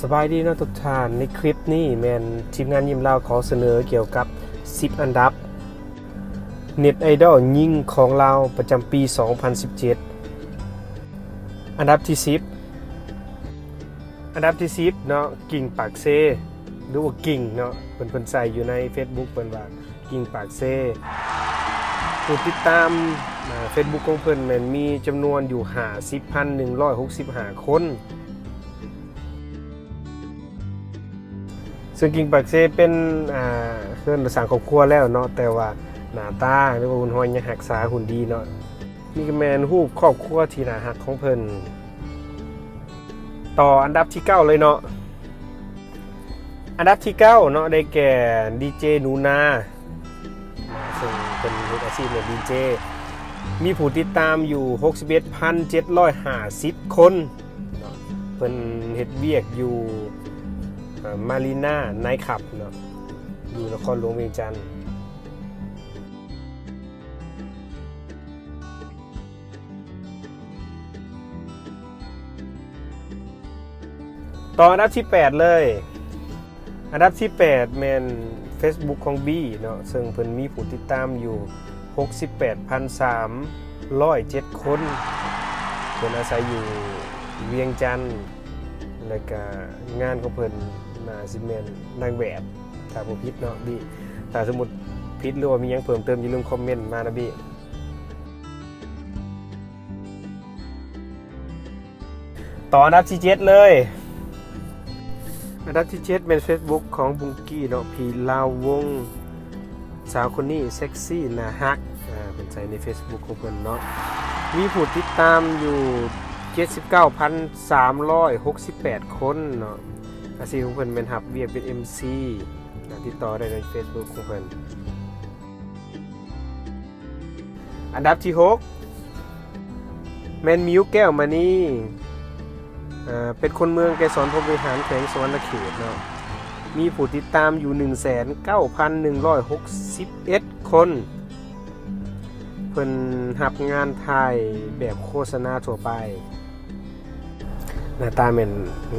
ສະບາຍດີເນາະທຸກທ່ານ, ໃນຄລິບນີ້ແມ່ນທີມງານຍິ້ມລາວຂໍສະເໜີກ່ຽວກັບສິບອັນດັບເນັດໄອດອລຍິງຂອງລາວປະຈຳປີສອງພັນສິບເຈັດ. ອັນດັບທີສິບ ອັນດັບທີສິບເນາະ, ກິ່ງປາກເຊ ຫຼືວ່າກິ່ງເນາະ, ເພິ່ນ ເພິ່ນໃສ່ຢູ່ໃນເຟສບຸກເພິ່ນວ່າ ກິ່ງປາກເຊ. ຜູ້ຕິດຕາມ ອ່າ ເຟສບຸກຂອງເພິ່ນແມ່ນມີຈຳນວນຢູ່ຫ້າສິບພັນໜຶ່ງຮ້ອຍຫົກສິບຫ້າຄົນ. ເຊິ່ງກິ່ງປາກເຊເປັນ ອ່າ ເຮືອນສ້າງຄອບຄົວແລ້ວເນາະ, ແຕ່ວ່າໜ້າຕາ ຫຼືວ່າຫຸ່ນຮ່ອຍຍັງຮັກສາຫຸ່ນດີເນາະ. ນີ້ກໍແມ່ນຮູບຄອບຄົວທີ່ໜ້າຮັກຂອງເພິ່ນ. ຕໍ່ອັນດັບທີເກົ້າເລີຍເນາະ. ອັນດັບທີເກົ້າເນາະ ໄດ້ແກ່ ດີເຈ ໜູນາ ເຊິ່ງເພິ່ນເຮັດອາຊີບເປັນດີເຈ ມີຜູ້ຕິດຕາມຢູ່ຫົກສິບເອັດພັນເຈັດຮ້ອຍຫ້າສິບຄົນເນາະ. ເພິ່ນເຮັດວຽກຢູ່ ເອີ ມາຣີນາໄນຄລັບເນາະ ຢູ່ນະຄອນຫຼວງວຽງຈັນ. ຕໍ່ອັນດັບທີແປດເລີຍ. ອັນດັບທີແປດແມ່ນເຟສບຸກຂອງບີເນາະ, ເຊິ່ງເພິ່ນມີຜູ້ຕິດຕາມຢູ່ຫົກສິບແປດພັນສາມຮ້ອຍເຈັດຄົນ. ເພິ່ນອາໄສຢູ່ວຽງຈັນ ແລະກະງານຂອງເພິ່ນໜ້າຊິແມ່ນນາງແບບ ຖ້າບໍ່ຜິດເນາະບີ. ຖ້າສົມມຸດຜິດ ຫຼືວ່າມີຫຍັງເພີ່ມເຕີມ ຢ່າລືມຄອມເມັນມານະບີ. ຕໍ່ອັນດັບທີເຈັດເລີຍ. ອັນດັບທີເຈັດແມ່ນເຟສບຸກຂອງບຸ້ງກີ້ເນາະ, ພີລາວວົງ ສາວຄົນນີ້ເຊັກຊີໜ້າຮັກ. ອາ ເພິ່ນໃສ່ໃນເຟສບຸກຂອງເພິ່ນເນາະ, ມີຜູ້ຕິດຕາມຢູ່ເຈັດສິບເກົ້າພັນສາມຮ້ອຍຫົກສິບແປດຄົນເນາະ. ອາຊີບຂອງເພິ່ນແມ່ນຮັບວຽກເປັນເອັມຊີ. ອາ ຕິດຕໍ່ໄດ້ໃນເຟສບຸກຂອງເພິ່ນ. ອັນດັບທີຫົກແມ່ນ ມິວ ແກ້ວມະນີ ເປັນຄົນເມືອງໄກສອນພົມວິຫານ ແຂວງສະຫວັນນະເຂດເນາະ, ມີຜູ້ຕິດຕາມຢູ່ໜຶ່ງແສນເກົ້າພັນໜຶ່ງຮ້ອຍຫົກສິບເອັດຄົນ. ເພິ່ນຮັບງານຖ່າຍແບບໂຄສະນາທົ່ວໄປ. ໜ້າຕາແມ່ນ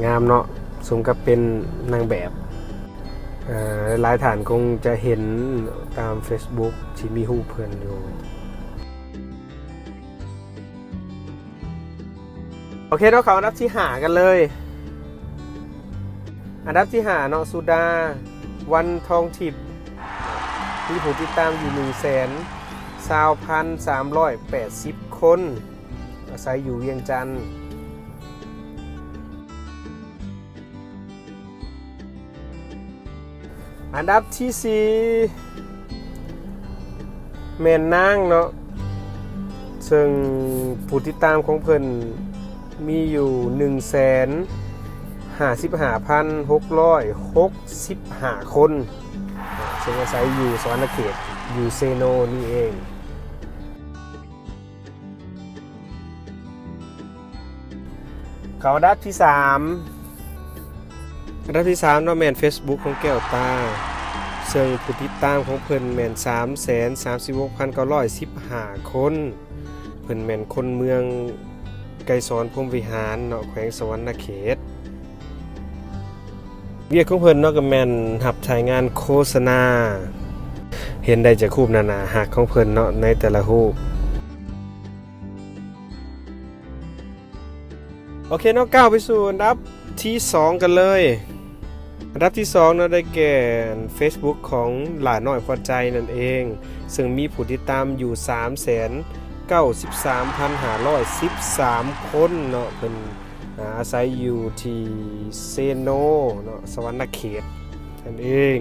ງາມເນາະ, ສົມກັບເປັນນາງແບບ. ເອີ ຫຼາຍໆທ່ານຄົງຈະເຫັນຕາມເຟສບຸກທີ່ມີຮູບເພິ່ນຢູ່. ໂອເຄເນາະ, ເຂົ້າອັນດັບທີຫ້າກັນເລີຍ. ອັນດັບທີຫ້າເນາະ, ສຸດາ ວັນທອງທິບ ມີຜູ້ຕິດຕາມຢູ່ໜຶ່ງແສນຊາວພັນສາມຮ້ອຍແປດສິບຄົນ. ອາໄສຢູ່ວຽງຈັນ. ອັນດັບທີສີ່ແມ່ນນາງເນາະ, ເຊິ່ງຜູ້ຕິດຕາມຂອງເພິ່ນມີຢູ່ໜຶ່ງແສນຫ້າສິບຫ້າພັນຫົກຮ້ອຍຫົກສິບຫ້າຄົນ, ເຊິ່ງອາໄສຢູ່ສະຫວັນນະເຂດ ຢູ່ເຊໂນນີ້ເອງ. ເຂົ້າອັນດັບທີສາມ. ອັນດັບທີສາມເນາະ ແມ່ນເຟສບຸກຂອງແກ້ວຕາ, ເຊິ່ງຜູ້ຕິດຕາມຂອງເພິ່ນແມ່ນສາມແສນສາມສິບຫົກພັນເກົ້າຮ້ອຍສິບຫ້າຄົນ. ເພິ່ນແມ່ນຄົນເມືອງໄກສອນພົມວິຫານເນາະ, ແຂວງສະຫວັນນະເຂດ. ວຽກຂອງເພິ່ນເນາະ ກໍແມ່ນຮັບຖ່າຍງານໂຄສະນາ. ເຫັນໄດ້ຈາກຮູບໜ້າຮັກຂອງເພິ່ນເນາະ ໃນແຕ່ລະຮູບ. ໂອເຄເນາະ, ກ້າວໄປສູ່ອັນດັບທີສອງກັນເລີຍ. ອັນດັບທີສອງເນາະ ໄດ້ແກ່ເຟສບຸກຂອງຫຼ້ານ້ອຍຂວັນໃຈນັ້ນເອງ, ເຊິ່ງມີຜູ້ຕິດຕາມຢູ່ສາມແສນເກົ້າສິບສາມພັນຫ້າຮ້ອຍສິບສາມຄົນເນາະ. ເພິ່ນ ອາ ອາໄສຢູ່ທີ່ເຊໂນເນາະ, ສະຫວັນນະເຂດນັ້ນເອງ.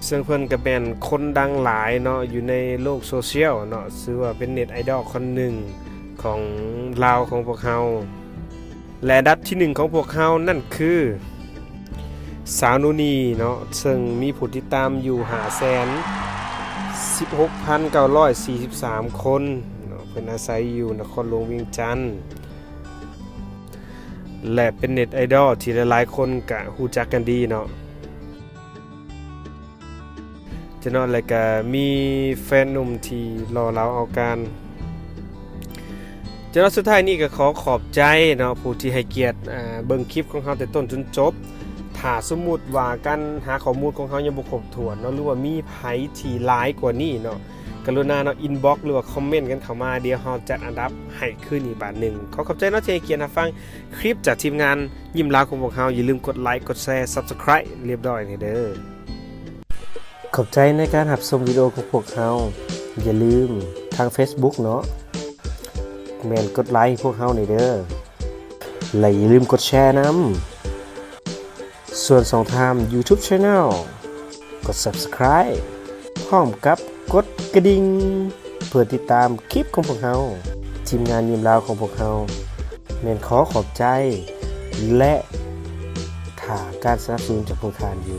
ເຊິ່ງເພິ່ນກໍແມ່ນຄົນດັງຫຼາຍເນາະ ຢູ່ໃນໂລກໂຊຊຽວເນາະ, ຖືວ່າເປັນເນັດໄອດອລຄົນໜຶ່ງຂອງລາວຂອງພວກເຮົາ. ແລະ ອັນດັບທີໜຶ່ງຂອງພວກເຮົານັ້ນຄື ສາວນູນີເນາະ, ເຊິ່ງມີຜູ້ຕິດຕາມຢູ່ຫ້າແສນສິບຫົກພັນເກົ້າຮ້ອຍສີ່ສິບສາມຄົນເນາະ. ເພິ່ນອາໄສຢູ່ນະຄອນຫຼວງວຽງຈັນ ແລະ ເປັນເນັດໄອດອລທີ່ຫຼາຍໆຄົນກະຮູ້ຈັກກັນດີເນາະ. ຈະເນາະ ແລະກະມີແຟນໜຸ່ມທີ່ຫຼໍ່ເຫຼົາເອົາການ. ເຈົ້າເນາະ ສຸດທ້າຍນີ້ກໍຂໍຂອບໃຈເນາະ ຜູ້ທີ່ໃຫ້ກຽດ ເອີ ເບິ່ງຄລິບຂອງເຮົາແຕ່ຕົ້ນຈົນຈົບ. ຖ້າສົມມຸດວ່າການຫາຂໍ້ມູນຂອງເຮົາຍັງບໍ່ຄົບຖ້ວນເນາະ ຫຼືວ່າມີໃຜທີ່ຫຼາຍກວ່ານີ້ເນາະ ກະລຸນາເນາະ ອິນບັອກ ຫຼືວ່າຄອມເມັນກັນເຂົ້າມາ ດຽວເຮົາຈັດອັນດັບໃຫ້ຄືນອີກບາດໜຶ່ງ. ຂໍຂອບໃຈເນາະ ທີ່ໃຫ້ກຽດຮັບຟັງຄລິບຈາກທີມງານຍິ້ມລາວຂອງພວກເຮົາ. ຢ່າລືມກົດໄລ ກົດແຊ ຊັບສະໄຄຣບ ຮຽບຮ້ອຍແດ່ເດີ. ຂອບໃຈໃນການຮັບຊົມວິດີໂອຂອງພວກເຮົາ. ຢ່າລືມທາງເຟສບຸກເນາະ ແມ່ນກົດໄລໃຫ້ພວກເຮົາແດ່ເດີ ແລະ ຢ່າລືມກົດແຊນຳ. ສ່ວນຊ່ອງທາງຢູທູບແຊນແນວ ກົດຊັບສະໄຄຣບ ພ້ອມກັບກົດກະດິ່ງ ເພື່ອຕິດຕາມຄລິບຂອງພວກເຮົາ. ທີມງານຍິ້ມລາວຂອງພວກເຮົາ ແມ່ນຂໍຂອບໃຈ ແລະ ຖ້າການສະໜັບສະໜູນຈາກພວກທ່ານຢູ່